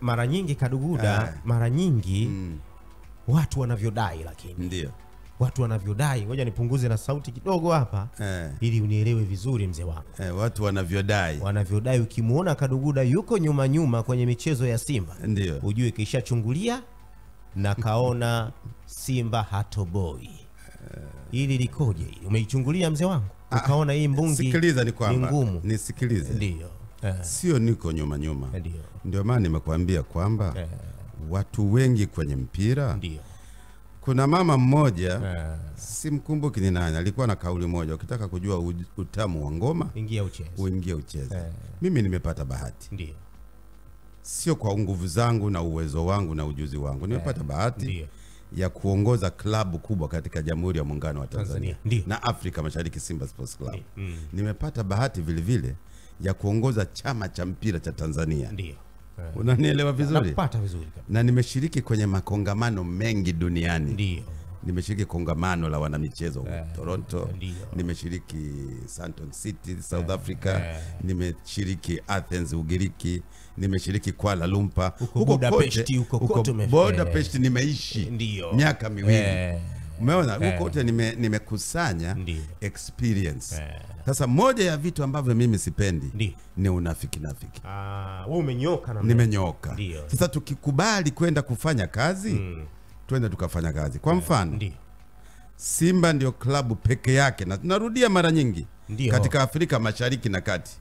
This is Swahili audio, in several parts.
Mara nyingi Kaduguda, mara nyingi watu wanavyodai, lakini ndio watu wanavyodai. Ngoja nipunguze na sauti kidogo hapa ili unielewe vizuri mzee wangu. Watu wanavyodai. Wanavyodai, ukimuona Kaduguda yuko nyuma nyuma kwenye michezo ya Simba, ndio ujue kisha chungulia na kaona Simba hatoboi. Ili likoje? Umeichungulia mzee wangu? Ukaona hii mbungi. Sikiliza, ni kwamba ngumu. Nisikilize. Ndio. Sio niko nyuma nyuma. Ndio. Ndio maana nimekuambia kwamba watu wengi kwenye mpira. Ndio. Kuna mama mmoja simkumbuki ni nani, alikuwa na kauli moja, ukitaka kujua utamu wa ngoma ingia ucheze. Uingie ucheze. Mimi nimepata bahati. Ndio. Sio kwa nguvu zangu na uwezo wangu na ujuzi wangu. Nimepata bahati Ndio. ya kuongoza klabu kubwa katika Jamhuri ya Muungano wa Tanzania, Ndio. na Afrika Mashariki, Simba Sports Club. Nimepata bahati vile vile ya kuongoza chama cha mpira cha Tanzania. Ndio. Unanielewa vizuri? Napata vizuri kabisa. Na nimeshiriki kwenye makongamano mengi duniani. Ndio. Nimeshiriki kongamano la wanamichezo Toronto. Ndiyo. Nimeshiriki Sandton City, South Africa. Nimeshiriki Athens, Ugiriki. Nimeshiriki Kuala Lumpur. Huko Budapest, huko kote Budapest nimeishi miaka miwili. Umeona, huko kote nimekusanya experience. Sasa moja ya vitu ambavyo mimi sipendi ni unafiki nafiki. Wewe umenyoka na nimenyoka. Sasa tukikubali kwenda kufanya kazi, twende tukafanya kazi. Kwa mfano, Simba ndio klabu peke yake, na tunarudia mara nyingi, katika Afrika Mashariki na Kati,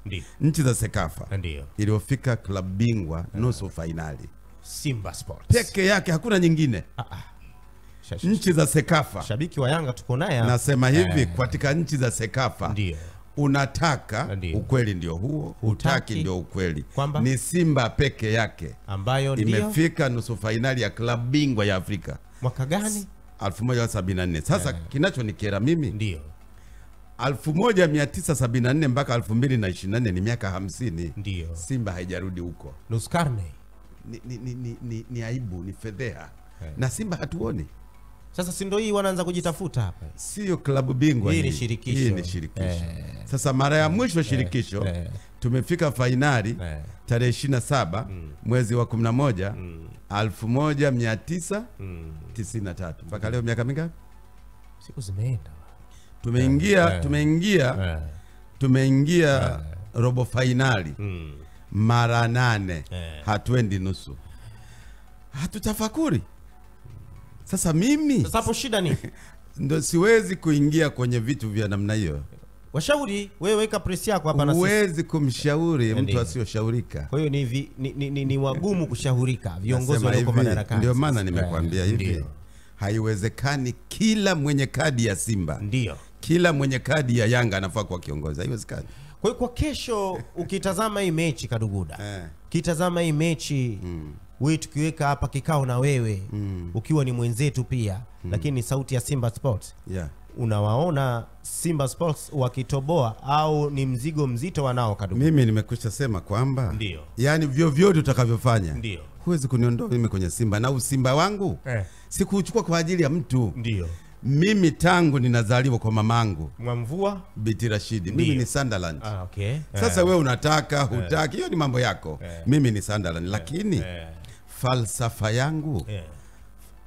nchi za Sekafa, iliyofika klabu bingwa nusu fainali. Simba Sports peke yake, hakuna nyingine. Nchi za Sekafa. Shabiki wa Yanga tuko naye. Nasema hivi, katika nchi za Sekafa, Ndiyo. Unataka Ndiyo. ukweli ndio huo, hutaki ndio ukweli. Kwamba? Ni Simba peke yake ambayo ndio imefika nusu fainali ya klabu bingwa ya Afrika. Mwaka gani? 1974. Sasa kinachonikera mimi, ndio 1974 mpaka 2024 ni miaka 50. Ndio. Simba haijarudi huko. Nusu karne. Ni aibu, ni fedheha. Na Simba hatuoni. Sasa si ndio hii wanaanza kujitafuta hapa. Sio klabu bingwa hii. Ni shirikisho. Hii ni shirikisho. Sasa mara ya mwisho shirikisho tumefika fainali tarehe 27 mwezi wa 11 1993. Mpaka leo miaka mingapi? Siku zimeenda. Tumeingia tumeingia robo fainali mara 8. Hatuendi nusu. Hatutafakuri. Sasa mimi sasa hapo shida ni ndio siwezi kuingia kwenye vitu vya namna hiyo. Washauri, wewe weka press yako hapa na sisi. Huwezi kumshauri mtu asiyoshaurika. Kwa hiyo ni wagumu kushaurika viongozi walioko madarakani. Ndio maana nimekuambia hivi. Haiwezekani kila mwenye kadi ya Simba, ndio kila mwenye kadi ya Yanga anafaa kuwa kiongozi. Haiwezekani. Kwa hiyo kwa kesho ukitazama hii mechi Kaduguda, kitazama hii mechi wewe tukiweka hapa kikao na wewe ukiwa ni mwenzetu pia, lakini sauti ya Simba Sports. Unawaona Simba Sports wakitoboa au ni mzigo mzito wanao Kaduguda? Mimi nimekwisha sema kwamba ndio, yani vyovyote utakavyofanya ndio huwezi kuniondoa mimi kwenye Simba, na usimba wangu sikuuchukua kwa ajili ya mtu. Ndio. Mimi tangu ninazaliwa kwa mamangu Mwamvua Biti Rashidi, mimi ni Sunderland. Okay. Sasa wewe unataka hutaki, hiyo ni mambo yako. Mimi ni Sunderland, lakini falsafa yangu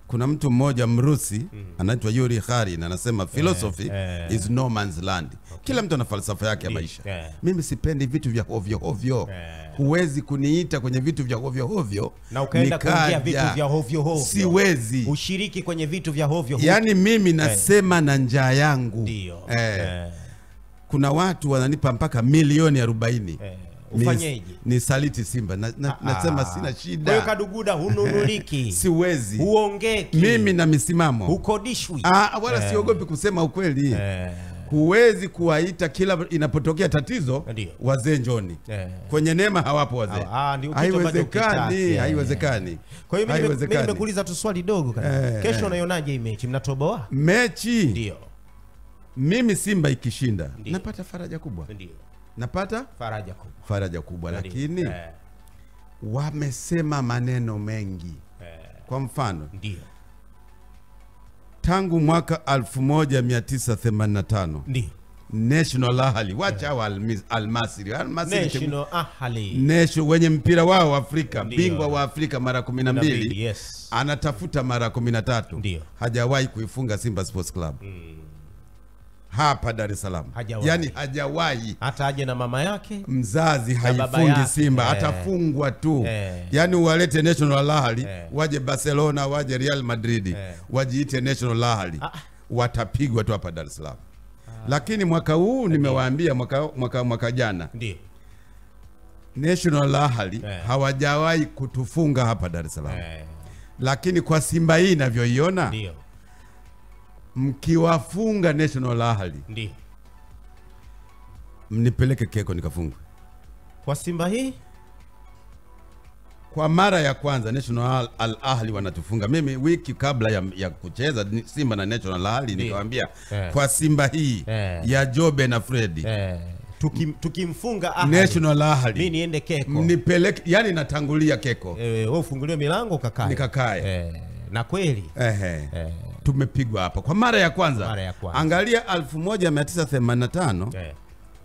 kuna mtu mmoja Mrusi anaitwa Yuri Gagarin anasema philosophy is no man's land. Kila mtu ana falsafa yake ya maisha. Mimi sipendi vitu vya ovyo ovyo. Huwezi kuniita kwenye vitu vya ovyo ovyo na ukaenda kuingia vitu vya ovyo ovyo. Siwezi ushiriki kwenye vitu vya ovyo ovyo. Yani mimi nasema na njaa yangu. Ndio. Kuna watu wananipa mpaka milioni 40. Ufanyeje? Ni saliti Simba. Nasema sina shida. Wewe Kaduguda hununuliki. Siwezi. Huongeki. Mimi na misimamo. Hukodishwi. Wala siogopi kusema ukweli. Huwezi kuwaita kila inapotokea tatizo wazee njoni. Kwenye neema hawapo wazee. Haiwezekani, haiwezekani. Kwa hiyo mimi nimekuuliza tu swali dogo kabisa. Kesho unaionaje hii mechi? Mnatoboa? Mechi. Ndio. Mimi Simba ikishinda napata faraja kubwa. Ndio. Napata faraja kubwa. Faraja kubwa, lakini wamesema maneno mengi. Kwa mfano, ndio, tangu mwaka 1985 ndio National Ahli, wacha wa Almasri, National Ahli, National wenye mpira wao Afrika, bingwa wa Afrika mara 12, yes. Anatafuta mara 13. Hajawahi kuifunga Simba Sports Club. Hapa Dar es Salaam. Yaani hajawahi. Hata aje na mama yake mzazi haifungi Simba, atafungwa tu. Yaani uwalete National Ahli, waje Barcelona, waje Real Madrid, wajiite National Ahli, watapigwa tu hapa Dar es Salaam. Lakini mwaka huu nimewaambia, mwaka jana, ndio National Ahli hawajawahi kutufunga hapa Dar es Salaam. Lakini kwa Simba hii ninavyoiona, ndio mkiwafunga National Ahli, ndio mnipeleke Keko nikafungwe. Kwa Simba hii kwa mara ya kwanza National Al Ahli wanatufunga. Mimi wiki kabla ya kucheza Simba na National Ahli nikawaambia kwa Simba hii ya Jobe na Freddy, tukimfunga Ahli, National Ahli, mimi niende Keko. Mnipeleke, yani natangulia Keko. Wewe ufunguliwe milango ukakae. Nikakae. Na kweli tumepigwa hapa kwa mara ya kwanza. Angalia 1985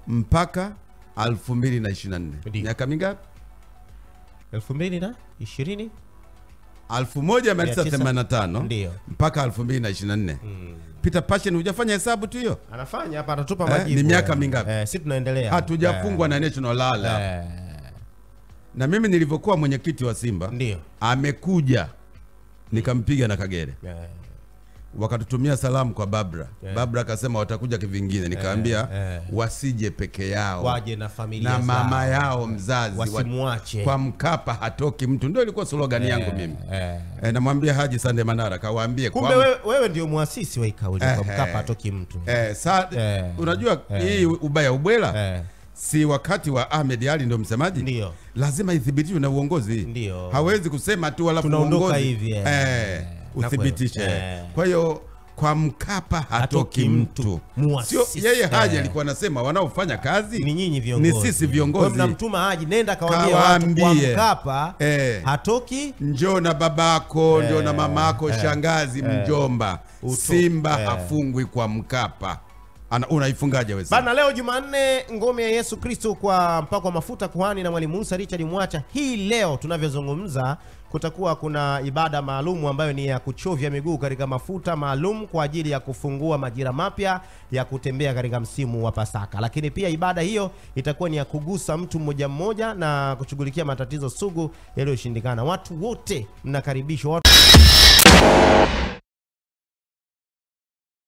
mpaka 2024. Miaka mingapi? 2020? 1985 mpaka 2024. Peter Passion hujafanya hesabu tu hiyo? Anafanya hapa, atatupa majibu. Ni miaka mingapi? Sisi tunaendelea. Hatujafungwa na National Ahli. Na mimi nilivyokuwa mwenyekiti wa Simba, ndio amekuja nikampiga na Kagere. Wakatutumia salamu kwa Babra. Babra akasema watakuja kivingine. Nikaambia wasije peke yao, waje na familia na mama yao mzazi, wasimuache. Kwa Mkapa hatoki mtu. Ndio ilikuwa slogan yangu mimi. Namwambia Haji Sande Manara kawaambie kumbe wewe ndio muasisi wa ikauli kwa Mkapa hatoki mtu. Unajua hii ubaya ubwela si wakati wa Ahmed Ali ndio msemaji? Ndio. Lazima ithibitishwe na uongozi. Ndio. Hawezi kusema tu alafu uongozi hivi uthibitishe. Kwa hiyo kwa Mkapa hatoki mtu. Sio yeye Haji alikuwa anasema wanaofanya kazi ni nyinyi viongozi, ni sisi viongozi. Kwa mnamtuma Haji, nenda kawaambie watu kwa Mkapa hatoki. Njoo na babako, njoo na mamako, shangazi, mjomba. Simba hafungwi kwa Mkapa. Unaifungaje wewe? Bana, leo Jumanne, ngome ya Yesu Kristo kwa mpako wa mafuta kuhani na Mwalimu Musa Richard Mwacha. Hii leo tunavyozungumza kutakuwa kuna ibada maalum ambayo ni ya kuchovya miguu katika mafuta maalum kwa ajili ya kufungua majira mapya ya kutembea katika msimu wa Pasaka. Lakini pia ibada hiyo itakuwa ni ya kugusa mtu mmoja mmoja na kushughulikia matatizo sugu yaliyoshindikana. Watu wote mnakaribishwa.